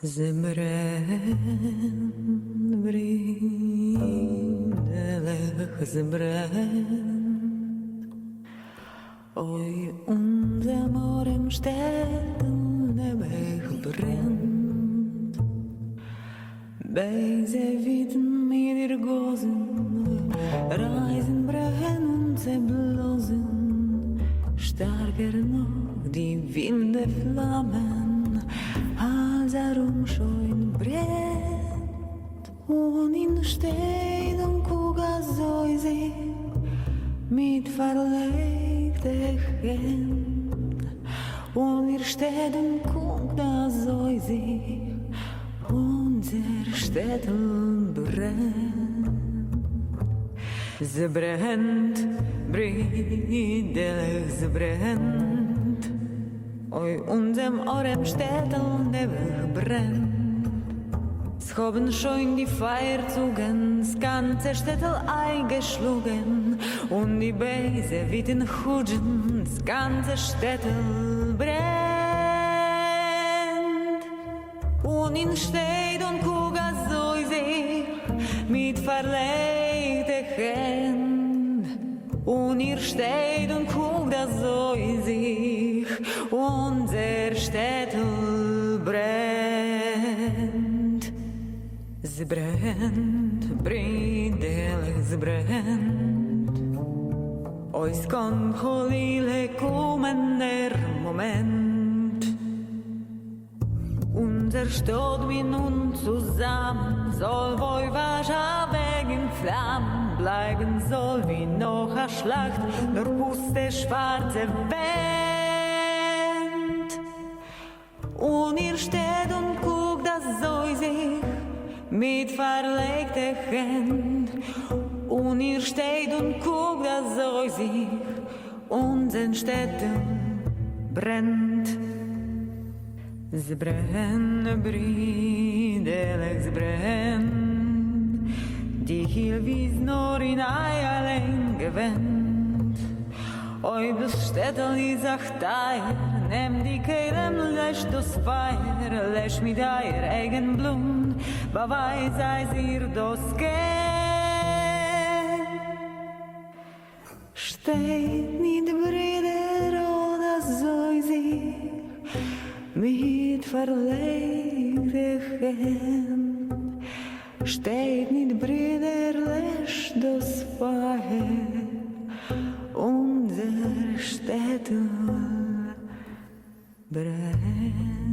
ס'ברענט, ברידערלעך, ס'ברענט. אוי, אונדזער אָרעם שטעטל נעבעך ברענט. בייזע ווינטן מיט איר גאָזן רייסן, ברעכן און צעבלאָזן. שטאַרקער נאָך די ווילדע פלאַמען, אַלץ אַרום שוין ברענט. און אין שטייט און קוק אַזוי זיך מיט פאַרלייגטע הענט. און איר שטייט און קוקט אַזוי זיך, אונדזער שטעטל ברענט. ס'ברענט, ברידערלעך, ס'ברענט. אוי, אונדזער אָרעם שטעטל נעבעך ברענט. ס'האָבן שוין די פייער-צוגן ס'גאַנצע שטעטל איינגעשלאָגן, און די בייזע ווינטן הודזשען, ס'גאַנצע שטעטל ברענט. און אין שטייט און קוק אַזוי זיך מיט פאַרלייגטע הענט. און איר שטייט און קוקט אַזוי זיך, אונדזער שטעטל ברענט. ס'ברענט, ברידערלעך, ס'ברענט. אוי, ס'קאָן חלילה קומען דער מאָמענט. אונדזער שטאָט מיט אונדז צוזאַמען זאָל וואָי אַוועק אין פלאַמען בלייבן זאָל ווי נאָך אַ שלאַכט נאָר פּוסטע שוואַרצע ווענט. און איר שטייט און קוקט אַזוי זיך מיט פאַרלייגטע הענט. און איר שטייט און קוקט אַזוי זיך, אונדזער שטעטל ברענט. ס'ברענט, ברידערלעך, ס'ברענט. די הילף איז נאָר אין אייך אַליין געווענדט. אויב דאָס שטעטל איז אייך טייער, נעמט די כלים, לעשט דאָס פייער, לעשט מיט אייער אייגן בלוט, באַווייזט אַז איר דאָס קענט. שטייט ניט, ברידער, אָט אַזוי זיך מיט פאַרלייגטע הענט. שטייט ניט, ברידער, לעשט דאָס פייער, אונדזער שטעטל ברענט.